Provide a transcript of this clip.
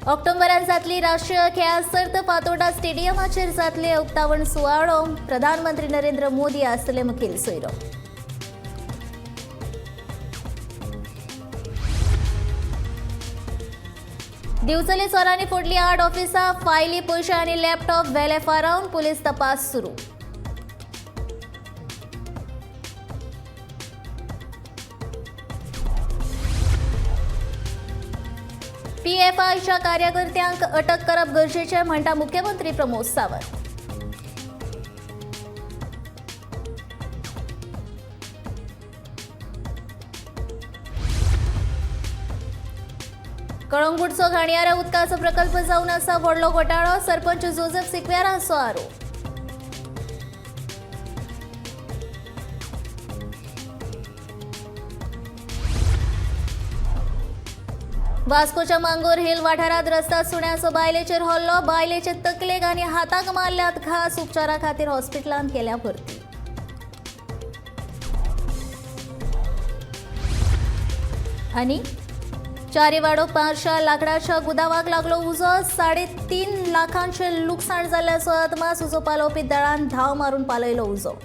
ऑक्टोबरांत जातली राष्ट्रीय खेळां सर्त फातोर्डा स्टेडियमाचेर जातले उक्तावण सुवाळो. प्रधानमंत्री नरेंद्र मोदी आसतले मुखेल सोयरो. दिवचले चोरांनी फोडली 8 ऑफिसां, फायली, पयशे आनी लॅपटॉप व्हेले फारावन. पुलीस तपास सुरू. पीएफआयच्या कार्यकर्त्यांक अटक करप गरजेचें म्हणटा मुख्यमंत्री प्रमोद सावंत. कळंगूटचो घाणयारा उदकाचो प्रकल्प जावन आसा व्हडलो घोटाळो. सरपंच जोसेफ सिक्वेरा हांचो आरोप. वास्कोच्या मांगोर हिल वाठारात रस्ता सुण्याचो बायलेचेर हल्लो. बायलेचे तकलेक आनी हाताक मारल्यात घास. उपचारा खातीर हॉस्पिटलांत केल्या भरती. आनी चारीवाडो पारशा लाकडाच्या गुदावाक लागलो उजो. 3.5 लाखांचे लुकसाण जाल्ल्याचो अदमास. उजो पालोवपी दळान धांव मारून पालयलो उजो.